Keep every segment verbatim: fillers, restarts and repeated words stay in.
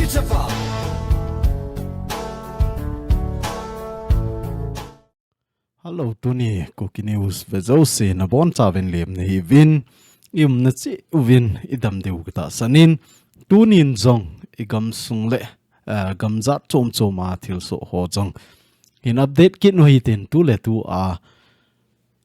Hello, tuni Kuki News vejouse nabonchauvin lemna hiuvin, iumna cheh uvin idam diu katahsan in, tunin jong igamsung le, eh, gamjat chom choma thilsoh ho jong hin update kit u hitin, tuletua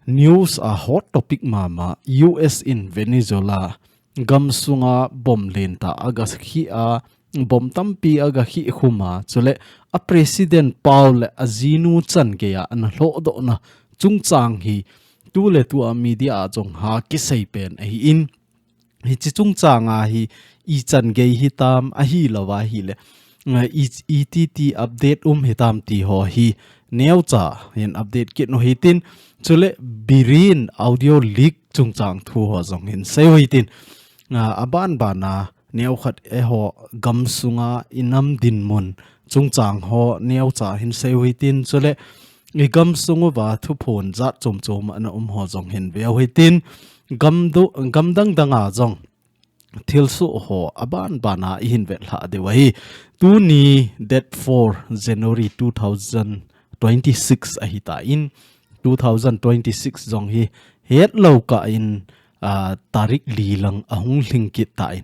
news a hot topic mama, U S in Venezuela gamsunga bomb lentah aga khi a, bomb tampi aga khi khum a, chule a president pau le ajinu changeiya ana lhohdohna chungchang hi tuletua media a jong ha kisei pen ahin, hiche chungchanga hi ichan gei hitam ahilouva ahile, eh, i, ititi update um hitam ti ho hi neocha hin update kit u hitin, chule Biren audio leak chungchang thu ho jong hin sei u hitin, ah, abanbana neokhat eiho gamsunga inam dinmun chungchang ho neocha hin sei u hitin, chule igamsung uva thuphon jat chom chom ana um ho jong hin ve u hitin, gamdang danga jong thilsoh ho abanbana ihin vetlhah diu ahi. Tuni date four January two thousand twenty-six ahitan, two thousand twenty-six jong hi hetlou kah in, ah, tarik li lang ahung lhing kit tan,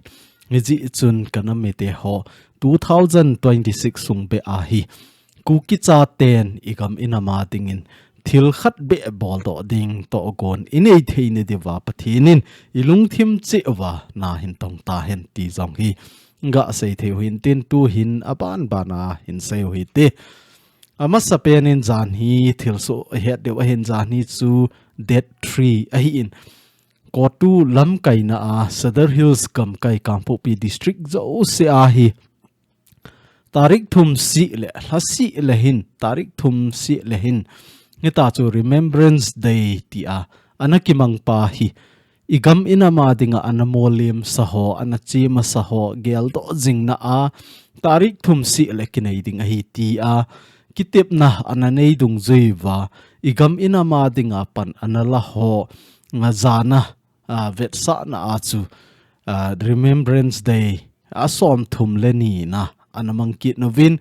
hijeh chun kanam mite ho, two thousand twenty-six sung beh a hi Kuki chaten igam inam a dingin thil khat beh boldoh ding tohgon inei theina diuva Pathen in ilungthim cheh uva nahin tong tahen ti jong hi gasei thei u hitin, tuhin abanbana hin sei u hite. Amasapen in jan hi thilsoh ihet diu ahin, jan hi chu date three ahin, COTU lamkaina a Sadar Hills gamkai Kangpokpi District jouse a hi tarik thum seh le, lha seh le hin, tarik thum seh le hin, hitachu Remembrance Day tia ana kimangpa hi igam inam a dinga ana mollem sa ho, ana chema sa ho geldoh jingna a tarik thum seh le kinei ding ahi tia kitepna ana nei dungjui uva, igam inam a dinga pan ana la ho, nga jana, ah, vetsahna a chu, ah, Remembrance Day a somthum le nina ana mang kit uvin,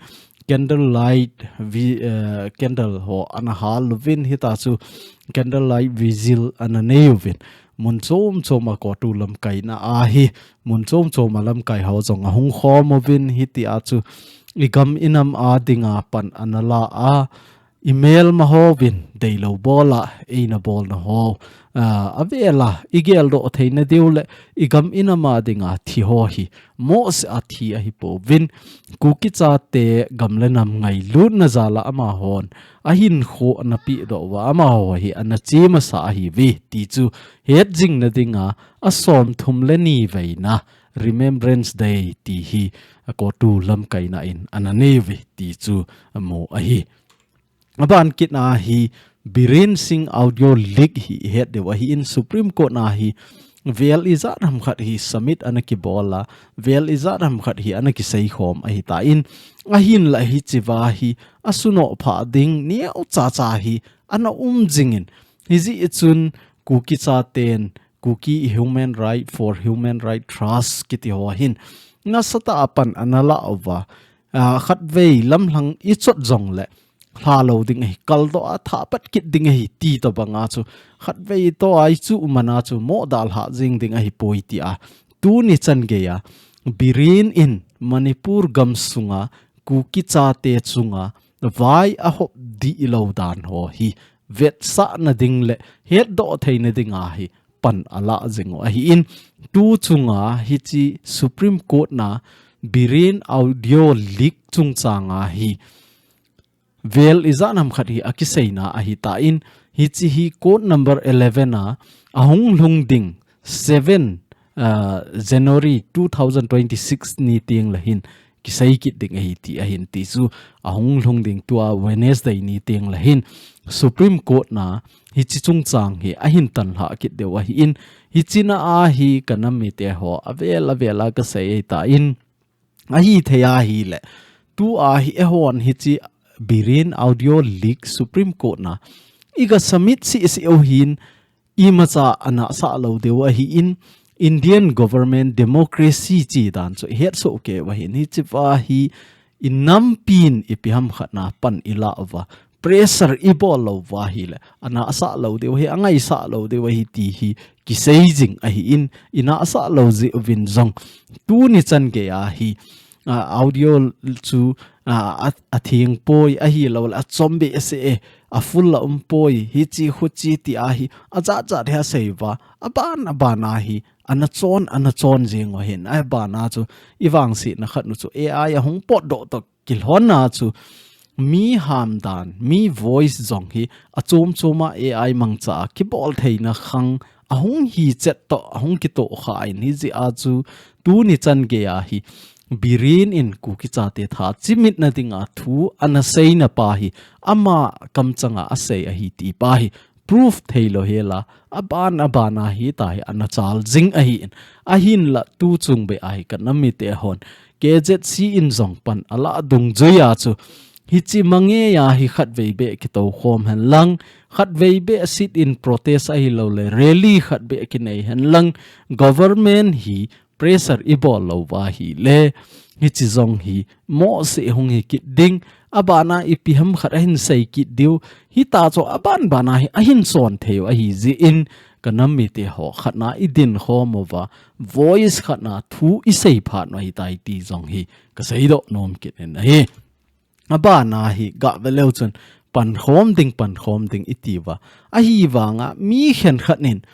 candle light vi-, eh, candle ho ana hal uvin, hitachu candle light vigil ana nei uvin, mun chom choma COTU lamkaina a hi, mun chom choma lamkai ho jong ahung khom uvin, hitia chu igam inam a dinga pan ana la a, imelma hovin deilou bola eina bolna ho, ah, avela igeldoh theina diu le igam inam a dinga thi ho hi mohseh a thi ahipouvin, Kuki chate gam le nam ngailutna jal a amahon ahinkho ana pehdoh uva amaho hi ana chema sa ahiuve ti chu hetjingna dinga a somthum le ni veina Remembrance Day ti hi a COTU lamkaina in ana nei uve ti chu amu ahi. Aban kit a hi Biren Singh audio leak hi ihet diu ahin, Supreme Court na hi vel ijat ham khat hi submit ana kibol a, vel ijat ham khat hi ana kiseikhom ahitan, ahinla hichea hi asunoh phah ding neocha cha hi ana um jingin, hijeh chun Kuki chaten Kuki Human Right for Human Right Trust kiti ho hin nasatah a pan ana la uva, ah, khatvei lamlhang ichot jongle lhalou ding ahi, kaldoh a thah pat kit ding ahi ti tobanga chu khatvei toh a ichuh mana chu moh dalha jing ding ahipoi tia tuni changeiya Biren in Manipur gamsunga Kuki chate chunga vai ahop dihlou dan ho hi vetsahna ding le hetdoh theina dinga hi pan ala jing u ahin, tu chunga hiche Supreme Court na Biren audio leak chungchanga hi vel ijat ham khat hi akiseina ahitan, hiche hi court number eleven a ahung lhung ding seven, ah, January two thousand twenty-six ni teng le hin kisei kit ding ahi ti ahin, ti chu ahung lhung ding tua Wednesday ni teng le hin Supreme Court na hiche chungchang hi ahin tanlha kit diu ahin, hiche na a hi kanam mite ho avel avel a kasei ahitan, ahithei ahile, tua hi eihon hiche Biren audio leak Supreme Court na iga submit seh seh u hin imacha ana sah lou diu ahin, Indian government democracy chi dan chu ihet soh kei uva hin, hiche va hi inampin ipi ham khat na pan ilah uva, pressure ibol lou uva ahile, ana asah lou diu ahi, angaisah lou diu ahi ti hi kisei jing ahin, ina asah lou jeh uvin jong tuni chan gei a hi, a, audio chu, a, a, atheng poi ahilouleh achom behseh e, a full a um poi, hichi huchi ti a hi ajat jat hi asei uva, aban aban a hi ana chon, ana chon jing uva hin, aban a chu ivangsetna khat nu chu A I ahung potdoh toh kilhonna chu mi hamdan, mi voice jong hi achom chom a A I mangcha a kibol theina khang ahung hi chet toh, ahung kitoh kha in, hijeh a chu tuni chan gei a hi Biren in Kuki chate tha chimitna dinga thu ana seina pa hi ama kamchang a asei ahi ti pa hi proof thei lou hel a, aban aban a hitia hi ana chal jing ahin. Ahinla tu chung beh a hi ka nam mite hon K Z C in jong pan alah dungjui a chu, hichi mangei a hi khatvei beh kitokhom hen lang, khatvei beh sit in protest ahilouleh rally khat beh kinei hen lang, government hi pressure ibol lou uva ahile, hichi jong hi mohseh hung hi kit ding, aban a ipi ham khat ahin sei kit diu, hita chu aban ban a hi ahin son thei u ahi jeh in, ka nam mite ho khat na idin khom uva, voice khat na thu isei phat u ahitai ti jong hi kasei doh nom kit in ahi. Aban a hi gah ve leu chun pankhom ding, pankhom ding iti uva. Ahivang a mi khenkhat nin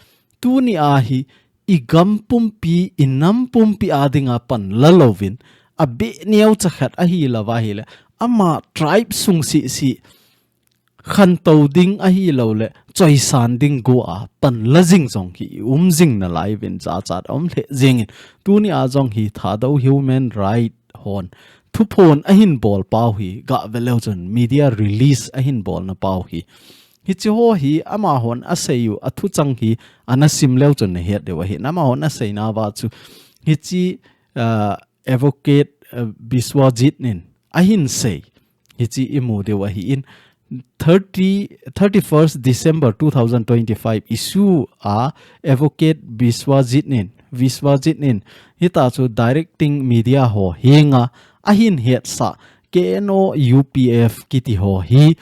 tuni a hi igam pumpi, inam pumpi a dinga pan la louvin, abeh neocha khat ahi lou va ahile, ama tribe sung sisi khantou ding ahilouleh choisan ding go a pan la jing jong hi i um jing nalai uvin, jachat aum lheh jeng in. Tuni a jong hi Thadou Human Right hon thuphon ahin bol pau hi gah ve leu chun media release ahin bolna pau hi, hichi ho hi amahon asei u athu chang hi ana sim leu chun nahet diu ahi. Amahon aseina uva chu hichi, ah, Advocate, ah, Biswajit nin ahin sei, hichi imu diu ahin, thirty, thirty-first December two thousand twenty-five issue a Advocate Biswajit nin, Biswajit nin, hita chu directing media ho henga ahin hetsah K N O U P F kiti ho hi,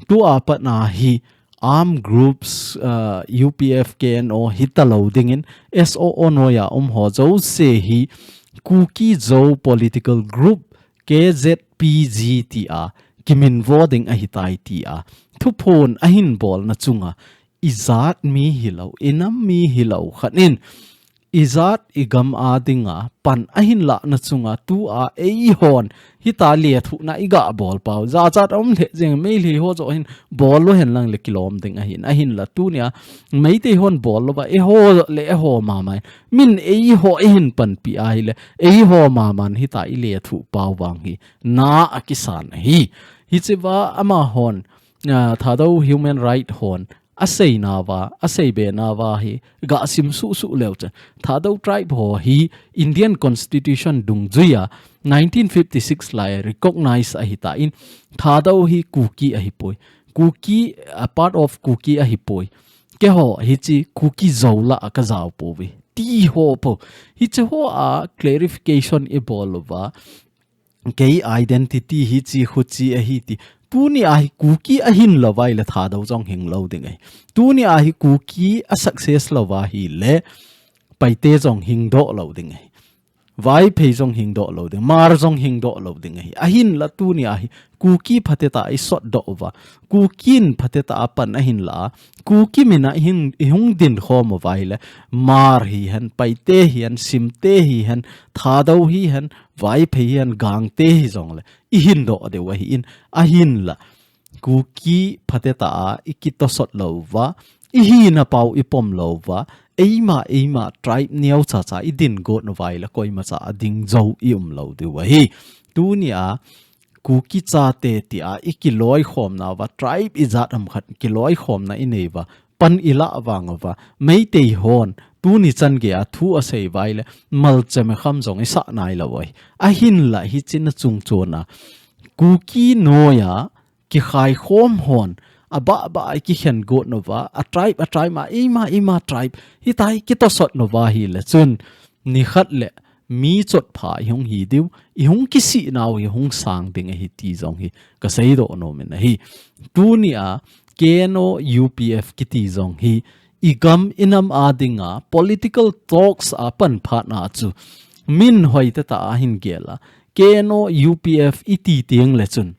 tua pat na hi armed groups, uh, U P F K N O hita lou dingin S O O noiya um ho jouse hi Kuki Zo political group K Z P G tia kiminvo ding ahitai tia thuphon ahin bolna chunga, ijat mi hilou, inam mi hilou khat nin, ijat igam a dinga pan ahin lahna chunga tua eihon hita lethuhna igah bol pau, jachat aum lheh jeng, Meitei ho joh hin bol u hen lang le kilom ding ahin, ahinla tunia Meitei hon bol lou va, eiho le eiho mama in, min eiho eihin panpi ahile, eiho mama in hita ilethuh pau vang hi na akisan ahi. Hichi va amahon, ah, Thadou Human Right hon aseina uva, aseibe na uva hi gah sim suhsuh leu chun, Thadou tribe ho hi Indian Constitution dungjuia nineteen fifty-six lai recognize ahitan, Thadou hi Kuki ahipoi. Kuki, a part of Kuki ahipoi. Keiho hichi Kuki Zo lah a kajao pouve ti ho po. Hichi ho a clarification ibol uva, kei identity hichi huchi ahi ti. Tunia hi Kuki ahin lou va ahile Thadou jong hing lou ding ahi. Tunia hi Kuki a success lou va ahile Paite jong hing doh lou ding ahi. Vaiphei jong hing doh lou ding, Hmar jong hing doh lou ding ahi. Ahinla tunia hi Kuki phatecha a isot doh uva, Kuki in phatecha a pan ahin la a, Kuki min a ihin, ihung din khom uva ahile, Hmar hihen, Paite hihen, Simte hihen, Thadou hihen, Vaiphei hihen, Gangte hijongle ihin doh diu ahin, ahinla Kuki phatecha a ikitosot lou va, ihina pau ipom lou va, eima, eima tribe neocha cha idin got uva ahile koimacha a ding jou ium lou diu ahi. Tunia Kuki chate tia ikiloikhomna uva, tribe ijat ham khat kiloikhomna inei uva, pan ilah vang uva, Meitei hon tuni chan gei a thu asei uva ahile malchame kham jong isah nai lou ahi. Ahinla hichi na chung chon a Kuki noiya kikhaikhom hon abah bah a ikikhen got uva, a tribe, a tribe ma, eima, eima tribe, hitia ikitosot uva ahile chun, nikhat le, mi chotpha ihung hi diu, ihung kisih nau ihung sang ding ahi ti jong hi, kasei doh nom in ahi. Tunia, K N O U P F kiti jong hi, igam inam a dinga, political talks a pan phat na chu, min hoitah tah a hin gel a, K N O U P F iti teng le chun,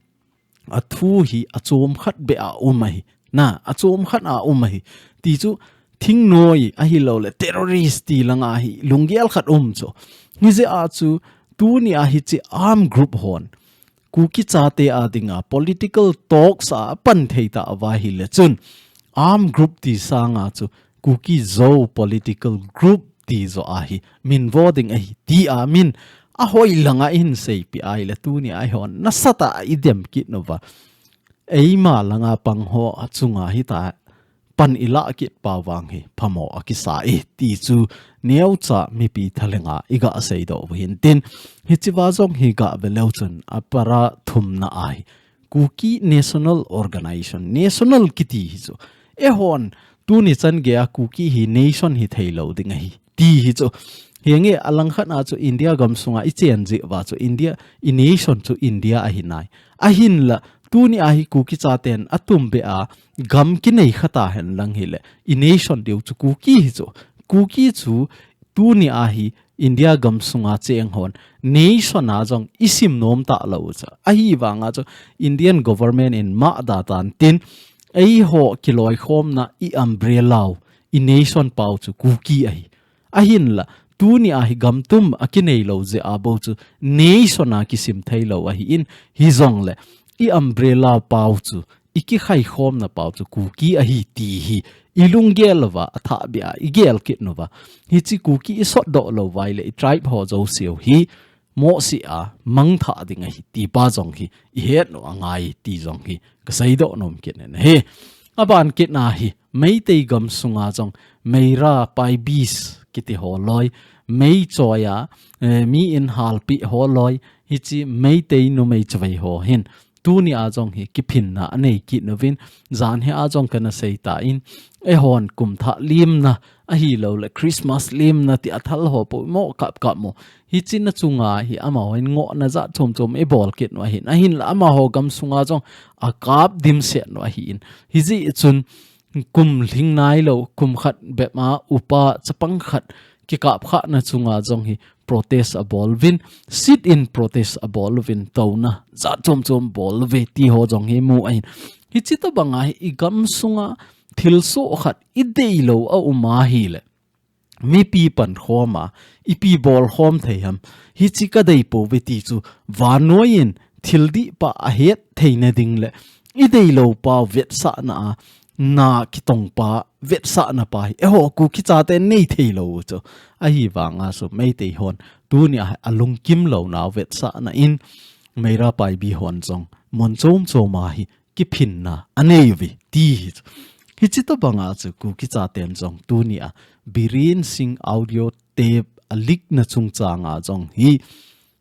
athu hi achom khat beh a um ahi. Na, achom khat a um ahi. Ti chu, thingnoi ahilou le, terrorist ti langa hi, lunggel khat um chu. Hijeh a chu, tunia hiche arm group hon. Kuki chate a dinga, political talks a pan thei tah uva ahile chun. Arm group ti sanga chu, Kuki Zo political group ti jo ahi. Min vo ding ahi. Ti a min, ahoi langa ihin seipeh ahile tunia eihon. Nasatah a idem kit uva. Eima langa pang ho achunga hitia pan ilah kit pau vang hi phamo akisa e ti chu neocha mipi thalenga iga seidoh u hintin hichea jong hi gave leu chun apara thumna ahi Kuki National Organization, national kiti hi chu eihon tuni chan geiya Kuki hi nation hi theilou ding ahi. Ti hi chu. Henge alangkhat a chu India gam sunga ichen jeh uva chu India, i nation chu India ahi nai. Ahinla, tunia hi Kuki chaten atum beh a gam kinei khat a hen lang hile. I nation diu chu Kuki hi chu. Kuki chu tunia hi India gam sunga cheng hon. Nation a jong isim nom talou chu. Ahivanga chu Indian government in mada tan tin. Eiho kiloikhomna i umbrella u, i nation pau chu Kuki ahi. Ahinla, tunia hi gam tum a kinei lou jeh a bou chu nation a kisim theilou ahin, hijongle, i umbrella pau chu, i kikhaikhomna pau chu Kuki ahi ti hi, i lunggel uva, athah beh a, igel kit uva. Hiche Kuki isotdoh lou uva ahile, i tribe ho jouse u hi, mohseh a, mangthah ding ahi, ti pa jong hi, ihet u angai, ti jong hi, kaseidoh nom kit in ahi. Aban kit na hi, Meitei gam sunga jong, Meira Paibis kiti ho loi, Meichoi a, eh, mi in halpeh ho loi, hiche Meitei numei chavei ho hin, tunia jong hi kiphinna anei kit uvin, jan hi a jong kana seitan, eihon kumthah limna, ahilou le Christmas limna ti athal ho poimo kapkap mo. Hiche na chunga hi amahon ngohna jat chom chom ibol kit u ahin. Ahinla amaho gam sunga jong akap dimset u ahin. Hijeh chun kum lhing nailou, kum khat bep a upa chapang khat kikapkhahna chunga jong hi protest abol uvin, sit-in protest abol uvin, touna jat chom chom bol uve ti ho jong hi mu ahin. Hiche tobanga hi i gam sunga thilsoh khat ideilou aum ahile. Mipi pankhom a, ipi bolkhom thei ham. Hiche kadei pouve ti chu vannoi in thil dih pa ahet theina ding le ideilou pau vetsahna a na kitong pa, vetsahna pa hi, eiho Kuki chaten nei theilou u chu. Ahivanga chu Meitei hon, tunia hi alungkim lou nau vetsahna in, Meira Paibi hon jong, mun chom chom a hi, kiphinna anei uve, ti hi chu. Hiche tobanga chu Kuki chaten jong, tunia, Biren Singh audio tape a leak na chungchanga jong hi,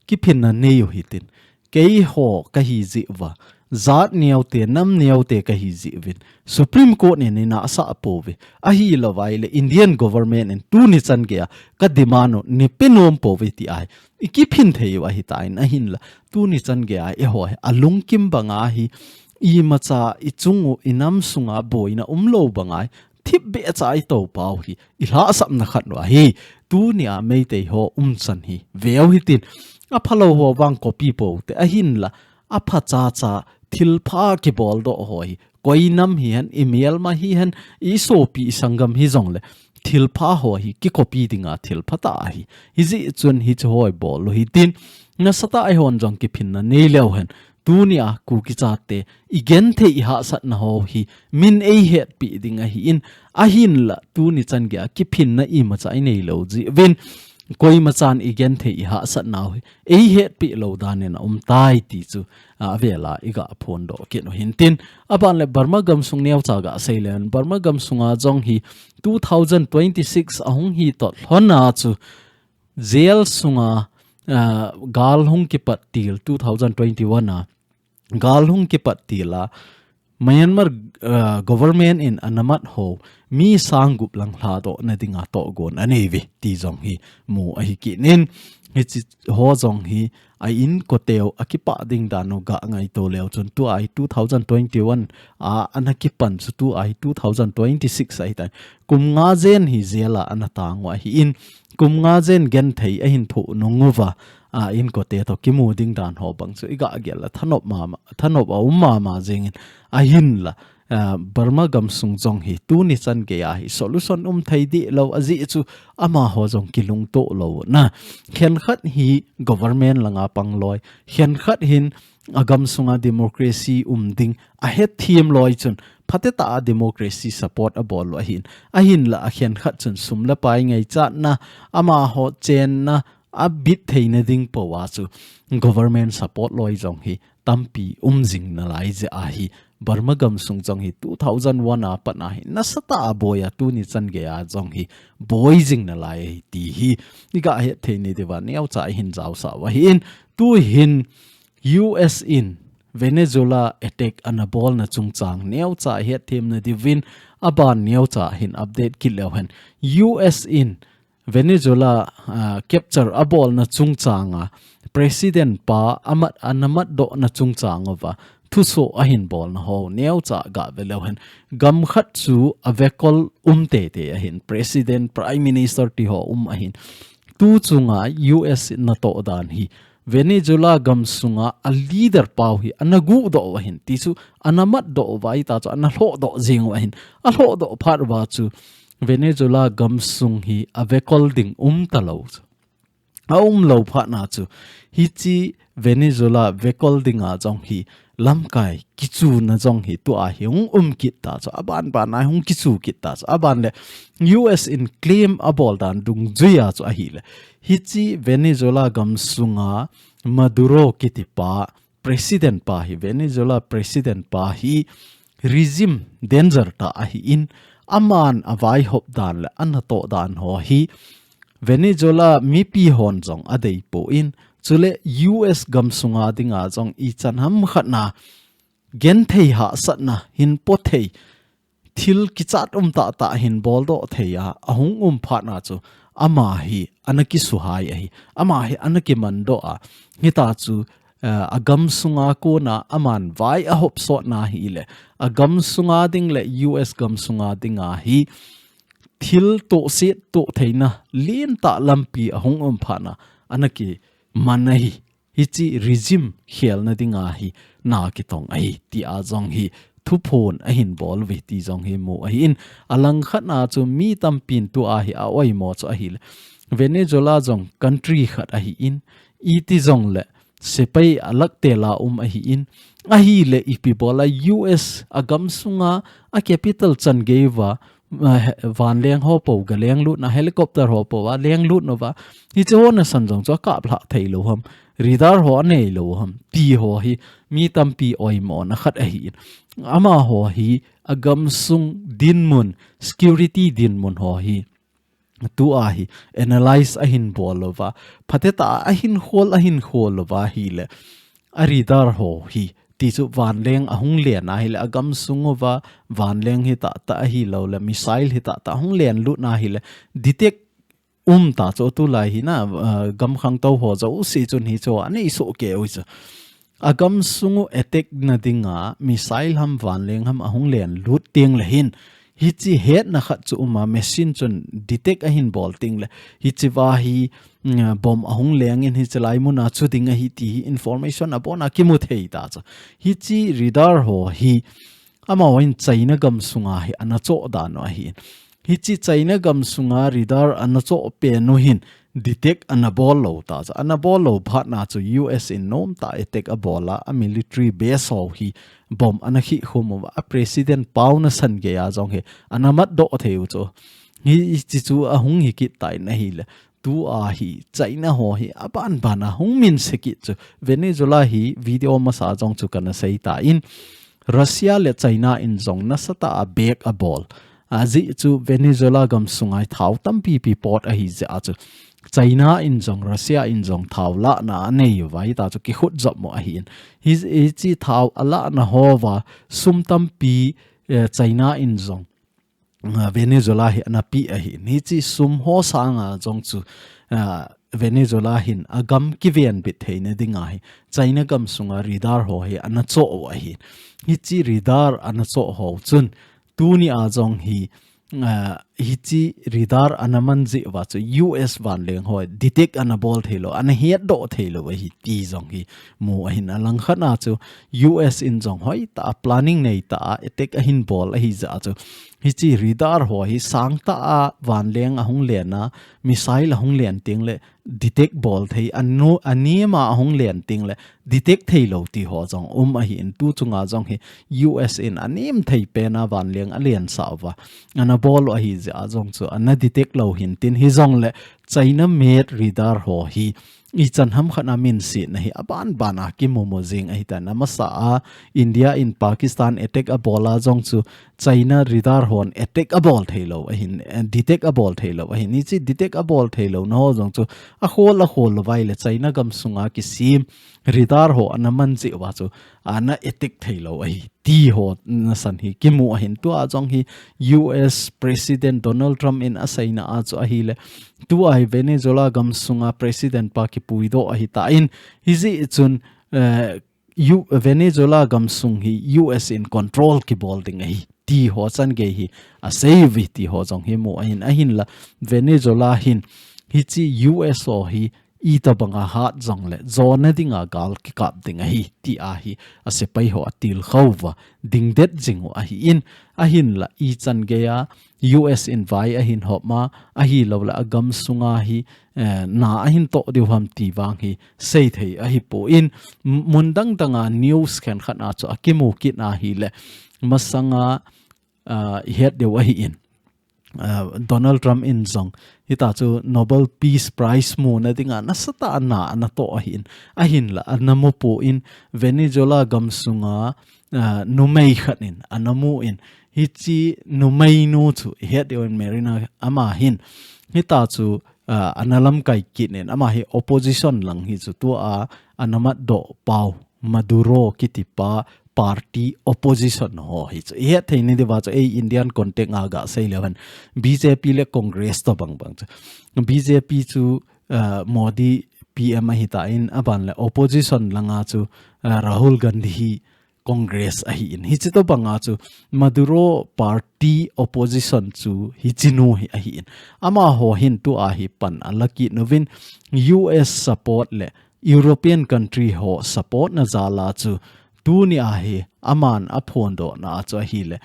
kiphinna nei u hitin. Keiho kahi jeh uva. Jat neote, nam neote kahi jeh uvin. Supreme Court in eina asah pouve. Ahilou vai le Indian government in tuni chan geiya ka demand u neipe nom pouve ti ahi. I kiphin thei u ahitan ahinla. Tuni chan geiya eiho hi alungkim banga hi imacha i chung u i nam sunga boina umlou banga hi thipbeh cha i toupau hi, i lhahsamna khat u ahi. Tunia Meitei ho umchan hi, veu hitin, aphalou ho vang copy pou te ahinla, apha chacha, thilpha kiboldoh ho hi, koi nam hihen, i melma hihen, i sopi i sanggam hijongle, thilpha ho hi, kicopy dinga thilpha tah ahi. Hijeh chun hiche ho i bol u hitin, nasatah a eihon jong kiphinna nei leu hen, Tunia Kuki chate, i genthei i hahsatna ho hi, min eihetpi ding ahin, ahinla tuni chan geiya kiphinna imacha i neilou jeh uvin, koimachan i genthei i hahsatna ho hi, eihetpi lou dan in aumtai ti chu, a, avela i ga phondoh kit u hintin, aban le Burma gamsung neocha ga sei leu hen, Burma gamsunga jong hi two thousand twenty-six ahung hi toh lhona chu, jail sunga, ah, gal hung kipat til two thousand twenty-one a, gal hung kipat til a, Myanmar uh, government in anamat ho mi sang gup lang lhadoh na dinga tohgon anei ve ti jong hi mu ahi kit in, hichi ho jong hi a inkote u akipah ding dan u ga ngaito leu chun tua hi two thousand twenty-one a ana kipan chu tua hi two thousand twenty-six ahi tai. Kum nga jen hi jail a ana tang u ahi in, kum nga jen genthei ahin thoh nung uva, a inkote toh kimu ding dan ho bang chu i ga gel a thanop mama, thanop a um mama jeng in, ahinla, ah, Burma gamsung jong hi tuni chan gei a hi solution um thei dih lou ajeh chu amaho jong kilungto lou na. Khenkhat hi government langa pang loi, khenkhat hin a gamsunga democracy um ding ahethem loi chun phatetah a democracy support abol u ahin, ahinla a khenkhat chun sum le pai ngaichatna, amaho chenna abit theina ding po a chu government support loi jong hi tampi um jing nalai jeh ahi. Burma gamsung jong hi two thousand one a pat a hi nasatah a boi a, tuni chan gei a jong hi boi jing nalai ahi ti hi i ga het thei ni diuva neocha i hin jaosah u ahi in, tu hin U S in Venezuela attack ana bolna chungchang neocha i hethem na diuvin, aban neocha hin update kit leu hen. U S in Venezuela, ah, capture abolna chungchang a, President pa amat, anamat dohna chungchang uva thusoh ahin bolna ho neocha ga ve leu hen. Gam khat chu a vekol um teitei ahin, President, Prime Minister ti ho um ahin. Tu chunga U S natoh dan hi Venezuela gamsunga a leader pau hi ana guhdoh u ahin, ti chu anamat doh uva, hita chu ana lhohdoh jeng u ahin. A lhohdoh phat uva chu Venezuela gamsung hi a vekol ding um talou chu. A um lou phat na chu hichi Venezuela vekol dinga jong hi lamkai kichuna jong hi tua hi hung um kit ta chu, aban ban a hung kichu kit ta chu, aban le U S in claim abol dan dungjuia chu ahile, hichi Venezuela gamsunga Maduro kiti pa, President pa hi, Venezuela President pa hi regime danger tah ahi in, aman avaihop dan le anatoh dan ho hi Venezuela mipi hon jong adei poi, chule U S gamsunga dinga jong ichan ham khat na genthei hahsatna hin po thei, thil kichat um tahtah hin boldoh thei a, ahung um phat na chu ama hi ana kisuhai ahi, ama hi ana kimandoh a, hita chu, eh, a gamsunga kona aman vai ahop sot na hile, a gamsunga ding le U S gamsunga dinga hi thil tohset toh theina lentah lampi ahung um phat na ana kiman ahi. Hichi regime khelna dinga hi na kitong ahi, tia jong hi thuphon ahin bol uve ti jong hi mu ahi in, alangkhat na chu mi tampin tua hi a oimo chu ahile, Venezuela jong country khat ahi in, iti jongle sepai alak tela um ahi in, ahile ipi bola U S a gamsunga a capital chan gei uva, eh, vanleng ho po ga lenglut na, helicopter ho po a lenglut nauva, hiche ho nasan jong chu akap lhah thei lou ham, radar ho anei lou ham, ti ho hi mi tampi oimo na khat ahi in. Amaho hi a gamsung dinmun, security dinmun ho hi tua hi analyze ahin bol uva, phatetah a ahin khol, ahin khol uva hile, a radar ho hi, ti chu vanleng ahung len ahile, a gamsung uva vanleng hitahtah ahilou le, missile hitahtah ahung lenlut na hile, detect um ta chu tulai hi na, ah, gam khangtou ho jouse chun hichu anei soh kei u chu. A gamsung u attack na dinga missile ham vanleng ham ahung lenlut teng le hin, hichi hetna khat chu um a, machine chun detect ahin bol teng le, hichi uva hi, mm, bomb ahung leng in hichi lai mun a chu ding ahi ti hi information abon a kimu thei ta chu. Hichi radar ho hi, amaho in China gamsunga hi ana choh dan u ahi in. Hichi China gamsunga radar ana choh pen u hin detect ana bol lou ta chu. Ana bol lou phat na chu U S in nomtah attack abol a, a military base ho hi bomb ana khihkhum uva, a president pau nasan gei a jong hi ana matdoh thei u chu. Hichi chu ahung hi kit tan ahile, tua hi China ho hi aban ban a hung minse kit chu. Venezuela hi video masa jong chu kana sei tan, Russia le China in jong nasatah a back abol, Ajeh chu Venezuela gamsunga hi thao tampi pi pot ahi jeh a chu China in jong, Russia in jong thao lahna anei uva, hita chu kikhut jop mo ahi in. Hi, hichi thao alahna hoa sum tampi, eh, China in jong, ah, Venezuela hi ana pe ahi in. Hichi sum ho sanga jong chu, ah, Venezuela hin agam kivenbit theina dinga hi China gamsunga radar ho hi ana choh u ahi. Hichi radar ana choh ho chun tuni a jong hi, ah, hichi radar ana man jeh uva chu U S vanleng ho detect ana bol thei lou, ana hetdoh thei lou ahi ti jong hi mu ahin. Alangkhat a chu U S in jong hoitah a planning neitah a attack ahin bol ahi jeh a chu hichi radar ho hi sangtah a vanleng ahung len a, missile ahung len teng le detect bol thei, anu, anem a ahung len teng le detect thei lou ti ho jong um ahi in. Tu chunga jong hi U S in anem thei pen a vanleng alen sah uva ana bol u ahi jeh a jong chu ana detect lou hin tin, hijong le China made radar ho hi ichan ham khat a minsetna hi aban ban a kimu mu jing ahi tan. Amasa a India in Pakistan attack abol a jong chu China radar hon attack abol thei lou ahin, eh, detect abol thei lou ahin. Hichi detect abol thei louna ho jong chu akhol akhol lou uva ahile China gamsunga kisem radar ho ana man jeh uva chu ana attack thei lou ahi ti ho nasan hi kimu ahin. Tua jong hi U S President Donald Trump in aseina a chu ahile, tua hi Venezuela gamsunga President pa kipuidoh ahi tan, hijeh chun, eh, U-, Venezuela gamsung hi U S in control kibol ding ahi ti ho chan gei hi asei uve ti ho jong hi mu ahin. Ahinla Venezuela hin hichi U S ho hi itobanga hat jong le jona dinga gal kikap ding ahi ti a hi asepai ho atilkhou uva dingdet jing u ahi in. Ahinla ichan gei a U S in vai ahin hop ma, ahilou le agamsunga hi, eh, na ahin toh diu ham ti vang hi seithei ahipoi. M-, mun dang danga news khenkhat a chu akimu kit ahile, masanga, ah, ihet diu ahi in. Ah, Donald Trump in jong hita chu Nobel Peace Prize muna dinga nasatah a na ana toh ahi in. Ahinla ana mupoi, Venezuela gamsunga, ah, numei khat in ana mu in, hichi numeinu chu ihet diu in Marina, ama hin hita chu, ah, ana lamkai kit in, ama hi opposition lang hi chu tua ana matdoh pau Maduro kiti pa party opposition ho hi chu ihet thei ni diuva chu ei Indian context a gasei leu hen B J P le Congress tobang bang chu. B J P chu, ah, Modi P M ahi tan, aban le opposition langa chu, ah, Rahul Gandhi hi Congress ahi in. Hichi tobanga chu Maduro party opposition chu hichinu hi ahi in. Amaho hin tua hi pan ala kit uvin U S support le European country ho support na jal a chu tuni a hi aman aphondohna a chu ahile,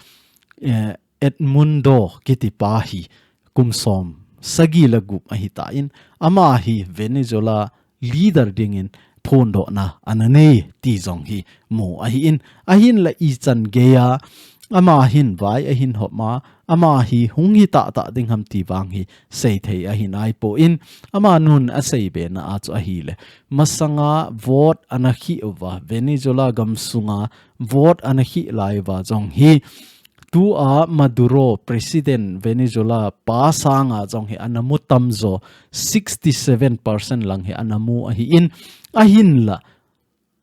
eh, Edmundo kiti pa hi kum som sagi le gup ahi tan, ama hi Venezuela leader dingin phondohna ana nei ti jong hi mu ahi in. Ahinla ichan gei a ama hin vai ahin hop ma, ama hi hung hi tahtah ding ham ti vang hi seithei ahi naipoi. Amanun asei bena a chu ahile, masanga vote ana khi uva, Venezuela gamsunga vote ana khi lai uva jong hi tua Maduro president Venezuela pa sanga jong hi ana mu tamjo, sixty-seven percent lang hi ana mu ahi in. Ahinla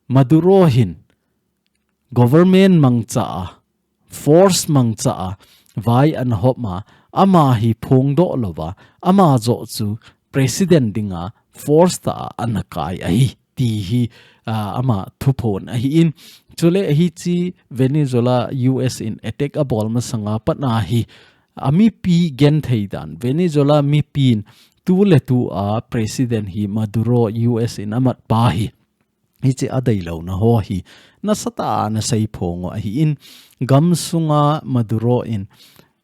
Maduro hin government mangcha a, force mangcha a, vai ana hop ma, ama hi phongdoh louva, ama joh chu president dinga force tah a ana kai ahi ti hi, ah, ama thuphon ahi in. Chule hichi Venezuela U S in attack abol masanga pat a hi, a mipi genthei dan, Venezuela mipin tu le tu a president hi Maduro U S in amat pa hi, hichi adeilouna ho hi nasatah a ana seiphong u ahi in. Gamsunga Maduro in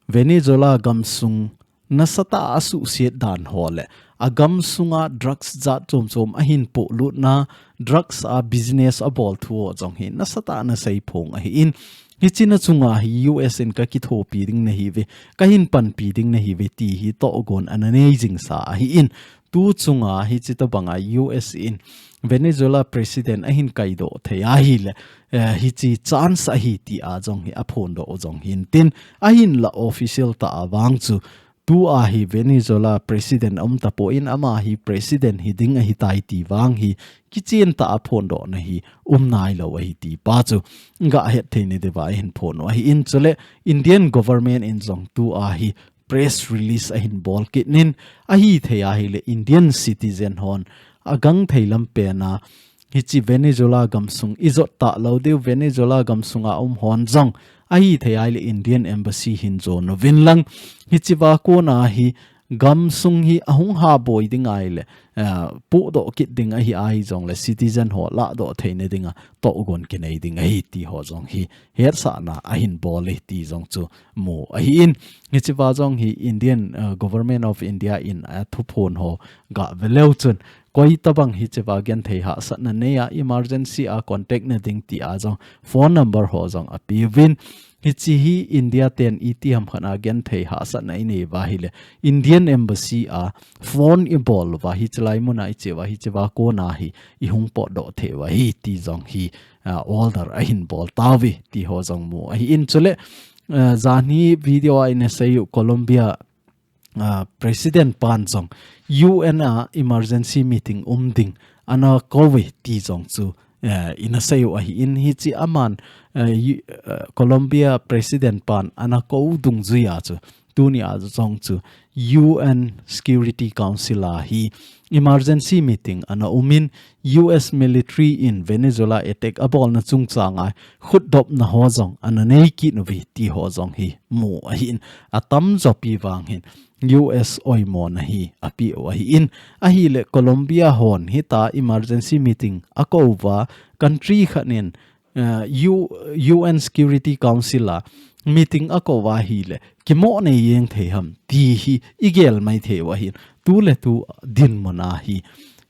Venezuela gamsung nasatah a asuhsiat dan ho le agamsunga drugs jat chom chom ahin polutna, drugs a business abol thu ho jong hi nasatah a ana seiphong ahi in. Hichina chunga hi U S in ka kithopi ding nahi ve, ka hin panpi ding nahi ve ti hi togon ana nei jingsa ahi in. Tu chunga hichi tabanga U S in Venezuela President ahin kaidoh thei ahile, eh, hichi chance ahi ti a jong hi aphondoh jong hintin, ahinla official ta avang chu tu a hi Venezuela President aum tapon ama hi President hi ding ahitai ti vang hi kichen ta aphondoh na hi um nailou ahi ti pa chu ga het thei ni deuva ahin phon u ahi in. Chule Indian government in jong tu a hi press release ahin bol kit nin, ahi thei ahile Indian citizen hon agang thei lam pena hichi Venezuela gamsung ijot talou diu, Venezuela gamsunga um hon jong ahi thei ahile Indian embassy hin jon uvin lang, hichi va kona hi gamsung hi ahung haboi ding ahile, eh, pudoh kit ding ahi ahi jongle citizen ho ladoh theina dinga togon kinei ding ahi ti ho jong hi hetsahna ahin bol e ti jong chu mu ahi in. Hichi va jong hi Indian, eh, Government of India in athuphon ho ga veleu chun, koi tabang hichi va genthei hahsatna nei a emergency a contact na ding ti a jong phone number ho jong apeuvin. Hichi hi India ten itiham khat a genthei hahsatna inei uva ahile Indian embassy a phone ibol uva hichi lai muna iche uva hichi va kona hi ihung potdoh thei u ahi ti jong hi, ah, order ahin bol tauve ti ho jong mu ahi in. Chule, ah, janhi video a ina sei u Colombia, ah, President pan jong U N a emergency meeting um ding ana kou ve ti jong chu, eh, ina sei u ahi in. Hichi aman, eh, U-, eh, Colombia President pan ana kou dungjuia chu tuni a jong chu U N Security Council a hi emergency meeting ana um in, U S military in Venezuela attack abolna chungchang a khutdopna ho jong ana nei kit uve ti ho jong hi mu ahi in. Atamjo pi vang hin U S oimona hi ape u ahi in. Ahile Colombia hon hita emergency meeting akou uva country khat in, eh, U-, U N Security Council a meeting akou uva ahile kimo nei jeng thei ham ti hi igel mai thei u ahi in. Tu le tu dinmun a hi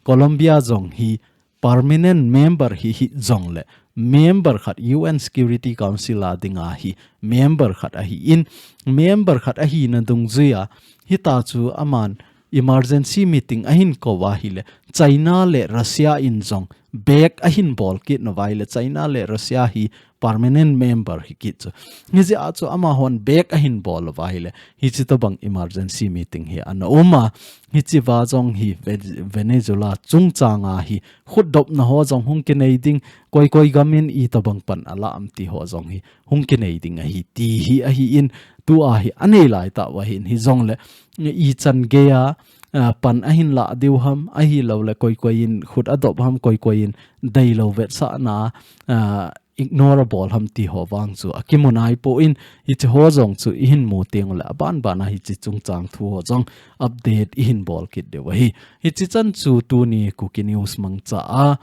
Colombia jong hi permanent member hi hih jongle, member khat U N Security Council a dinga hi member khat ahi in, member khat ahina dungjuia hita chu aman emergency meeting ahin kou uva ahile China le Russia in jong back ahin bol kit nauva ahile China le Russia hi permanent member hi kit chu. Hijeh a chu amahon back ahin bol uva ahile hichi tabang emergency meeting hi ana um a, hichi va jong hi Ve-, Venezuela chungchang a hi khutdopna ho jong hung kinei ding, koi koi gam in itabang pan ala am ti ho jong hi hung kinei ding ahi ti hi ahi in, tu a hi anei lai tah u ahi in, hijongle ichan gei a, ah, pan ahin lah diu ham, ahilouleh koi koi in khut adop ham, koi koi in deilou vetsahna, ah, ignore abol ham ti ho vang chu akimu naipoi in, hichi ho jong chu ihin mu teng uleh aban ban a hichi chungchang thu ho jong update ihin bol kit diu ahi. Hichi chan chu tuni Kuki News mangcha a,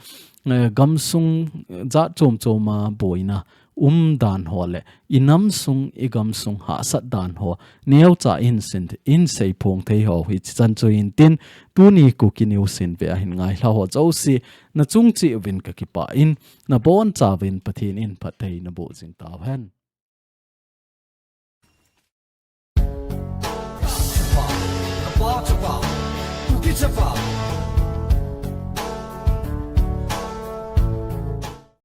eh, gamsung jat chom chom a boina um dan ho le inam sung igam sung hahsat dan ho neocha in sin, in seiphong thei ho hichi chan chu hintin, tuni Kuki News in ve ahin ngailha ho jouse nachung cheh uvin kakipah in, nabonchauvin Pathen in phatthei naboh jing tauhen. Chapa, Chapa, Kuki Chapa.